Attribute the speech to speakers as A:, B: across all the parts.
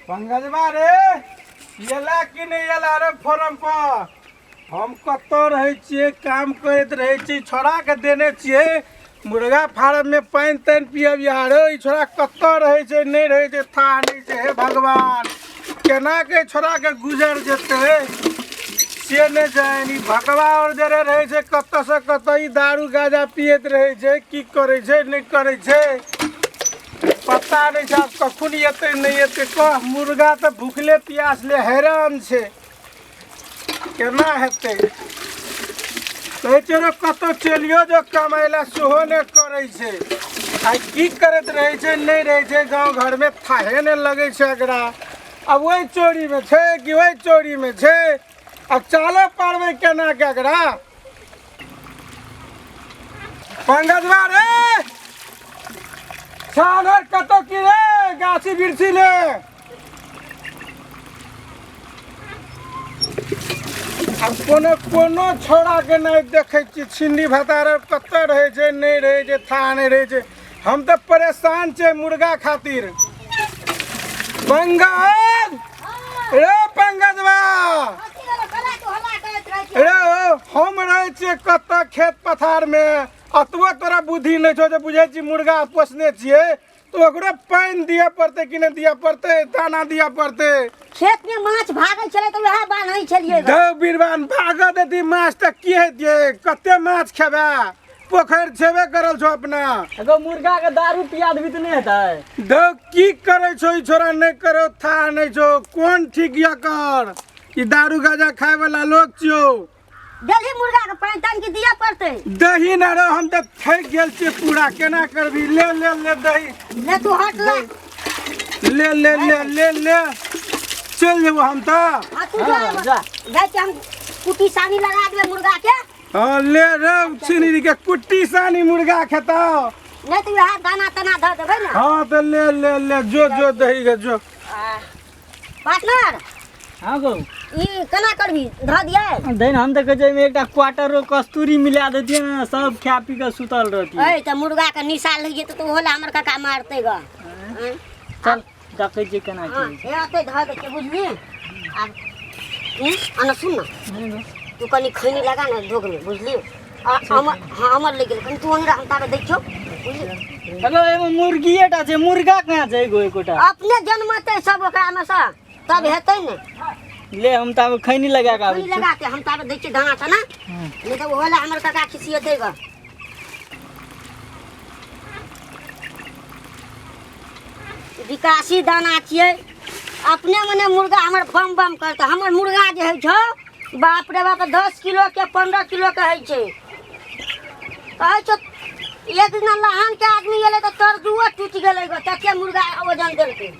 A: पंकजबा रे, एला कि नहि एला रे फोरम पर? हम कतऽ रहै छियै, काम करैत रहै छी, छोड़ाके देने छियै मुर्गा फार्ममे पानि तानि पियब यार। ई छोड़ा कतऽ रहै छै, नहि रहै छै, थाह नहि छै। हे भगवान, केना के छोड़ाके गुजर जेतै से नहि जानि। ई भकवा आओर जरे रहै छै, कतऽसँ कतऽ ई दारू गाजा पियैत रहै छै, की करै छै नहि करै छै पता नहि छै। आब कखन एतै नहि एतै कह। मुर्गा तऽ भुखले प्यासले हैरान छै, केना हेतै? कहै छै रे कतहु चलियो जो कमाइ लए, सेहो नहि करै छै। आ की करैत रहै छै नहि रहै छै गाँव घरमे, थाहे नहि लगै छै एकरा। आब ओहि चोरीमे छै कि ओहि चोरीमे छै, आब चालो पारबै केना के एकरा? पंकजबा रे, छानर कतौ की रे गाछी बिरछी ले? आब कोनो कोनो छौड़ाके नहि देखै छियै। छिंडी भतार कतऽ रहै छै नहि रहै छै, थाह नहि रहै छै। हम तऽ परेशान छियै मुर्गा खातिर। पंकज रे, पंकजबा रे, हम रहै छियै कतऽ खेत पथारमे, अतबो तोरा बुद्धि नहि छौ जे बुझै छी मुर्गा पोसने छियै तऽ ओकरो पानि दिअ पड़तै कि नहि दिअ पड़तै, दाना दिअ पड़तै।
B: खेत में माछ भागै छलै तऽ वएह बान्है छलियै।
A: धौ बीरबान, भागऽ देती माछ तऽ की हेतियै? कते माछ खेबै? पोखरि छेबे करल छौ अपना।
C: एगो मुर्गा के दारू पिया देबी तऽ नहि हेतै?
A: धौ, की करै छौ ई छोरा, नहि करो था नहि छौ। कोन ठीक यऽ कर, ई दारू गाजा खाय वाला लोग छियौ।
B: देलही मुर्गा के पानि तानि के दिअ पड़तै।
A: दही ना रे, हम तऽ थकि गेल छियै पूरा, केना करबी? ले ले ले दही।
B: ले तू हट ले।
A: ले ले ले ले ले, चलि जेबो हम तऽ।
B: हाँ, तू जो।
C: हाँ, जा।
B: जाइ छी हम, कुटी सानी लगा देबै मुर्गा के।
A: हाँ ले रे छिनी के कुट्टी सानी मुर्गा खेतौ।
B: नहि तऽ वएह दाना ताना धऽ देबै ने।
A: हाँ तऽ ले ले ले, जो जो दही के जो।
B: पार्टनर।
C: हाँ गो।
B: ई केना करबी, धऽ दियै?
C: दैन, हम तऽ कहै छियै एहिमे एकटा क्वार्टर रो कस्तूरी मिला देतियै ने, सब खा पी कऽ सुतल रहतियै।
B: ऐ तऽ मुर्गा के निशा लागि जेतै तऽ ओहो लए हमर काका मारतै ग। आँय?
C: चल, देखै छियै केना की
B: हाँ,
C: होइ छै।
B: हे ओतै धऽ दै छियै, बुझली? आब अना सुन ने।
C: नहि गो।
B: तू कनि खैनी लगा ने दोगमे, बुझली? आ अमर, हाँ अमर लग गेल। कनि तू ओने रह, हम ताबे दै छियौ, बुझली?
C: हेलो, एगो मुर्गिए टा छै, मुर्गा कहाँ छै एगो एकोटा?
B: अपने जन्मतै सब ओकरामे सँ तब हेतै ने।
C: ले, हम तऽ आब खैनी लगा कऽ आबै
B: खैनी
C: छी।
B: लगा के हम ताबे दै छियै दाना ताना, नहि तऽ ओहो लए हमर काका खिसियेतै ग। विकासी दाना छियै, अपने मने मुर्गा हमर बम बम करतै। हमर मुर्गा जे होइ छौ, बाप रे बाप, 10 किलोके 15 किलोके होइ छै। कहै छौ, एक दिना लहानके आदमी गेलै तऽ तरजुओ टूटि गेलै गो, तते मुर्गा वजन देलकै।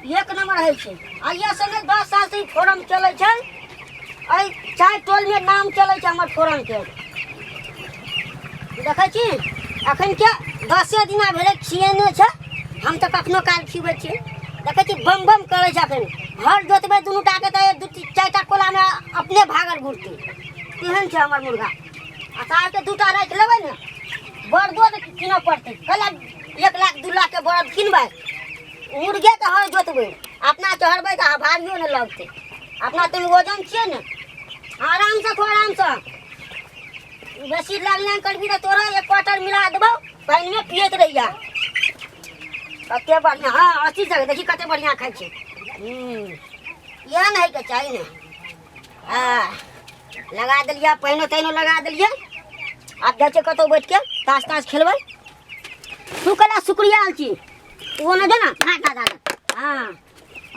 B: एक नंबर होइ छै। आइए से नहि, 10 सालसँ ई फोरम चलै छै। एहि चारि टोलमे नाम चलै छै हमर फोरमके। देखै छी, एखन के 10 दिना भेलै खिएने छै, हम तऽ कखनो काल खिबै छियै। देखै छी, बम बम करै छै। एखन हर जोतबै दुनू टाके तऽ दू चारिटा कोलामे अपने भागल घुरतै, तेहन छै हमर मुर्गा। आ सालके दूटा राखि लेबै ने, बरदो तऽ कीनऽ पड़तै। कैला 1 लाख 2 लाखके बरद किनबै? मुर्गेके हर जोतबै, अपना चढ़बै तऽ भारियो नहि लगतै। अपना तऽ वजन छियै ने। आरामसँ खो, आरामसँ। बेसी लाग लाग करबी तऽ तोरा एक क्वार्टर मिला देबौ, पानिमे पियैत रहिया। कते बढ़िआँ। हँ, अथी सब देखी, कते बढ़िआँ खाइ छै। इएह ने होइके चाही ने। हँ, लगा देलियै, पानिओ तानिओ लगा देलियै। आब जाइ छियै कतहु बैठके ताश ताश खेलबै। तू कला शुक्रिया आयल छी, ओ ने जो ने। हाँ हाँ हाँ हाँ,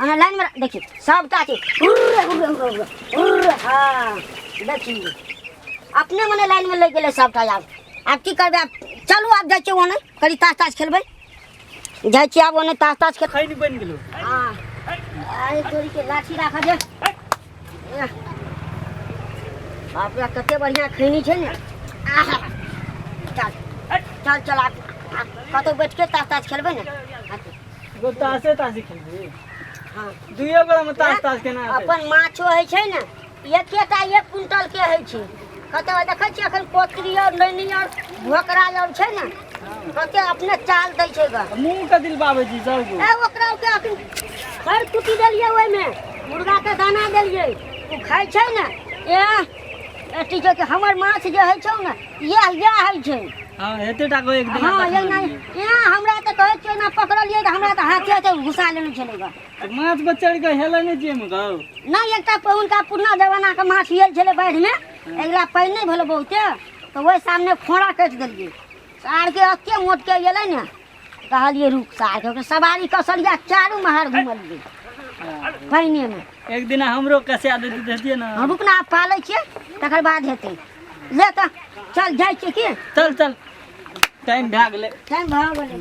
B: ओना लाइनमे देखी सबटा चीज। उर्र, उर्र, उर्र, उर्र, हाँ देखी, अपने मने लाइनमे लागि गेलै सबटा। आब आब की करबै? आब चलू, आब जाइ छियै ओने, कनि ताश ताश खेलबै। जाइ छियै आब ओने ताश ताश खेल।
C: खैनी बनि गेलो।
B: हाँ, अरे तोरी के, लाठी राखऽ दे। एह, बाप रे, कते बढ़िया खैनी छै ने। आहा, चल चल चल, आब आब कतौ बैठ के ताश ताश खेलबै ने।
C: गो तासे तासे खेलबी?
B: हाँ।
C: दुइयो गोरा में तास तास केना हेतै?
B: अपन माछो होइ छै ने, एकेटा 1 क्विंटल के होइ छै। कतऽ देखै छियै एखन? पोतरी आओर नैनी आओर भोकरा आओर छै ने। कते अपने चाल दै छै ग।
C: मुँह के दिलबाबै छी सब
B: ए ओकरा के अखन खर कुटी देलियै ओहिमे, मुर्गा के दाना देलियै, ओ खाइ छै ने। ए एटी छै कि हमर माछ जे होइ छौ ने, इएह इएह होइ छै।
C: हँ, एते टा को एक दिन।
B: हँ, ये नहि, ए हमरा तऽ कहै छियै ना, पकड़लियै तऽ हमरा तऽ हाथे से घुसा लेने छलै ग।
C: माछ पर चढ़ि कऽ हेलै नहि छियै गौ?
B: नहि, एकटा हुनका पुरना जमानाके माछ आयल छलै बाढ़िमे, अगिला पानि नहि भेलै बहुते, तऽ ओहि सामने फोड़ा काटि देलियै सारके, एते मोटके एलै ने। कहलियै रुक सारके, ओकर सवारी कसलिया, चारू महर घुमलियै पानिएमे।
C: एक दिन हमरो कसिया देतियै ने।
B: हँ, रुक ने, आब पालै छियै तकर बाद हेतै। ले तऽ चल, जाइ छियै की?
C: चल चल, टाइम भए गेलै।
B: टाइम भऽ गेलै।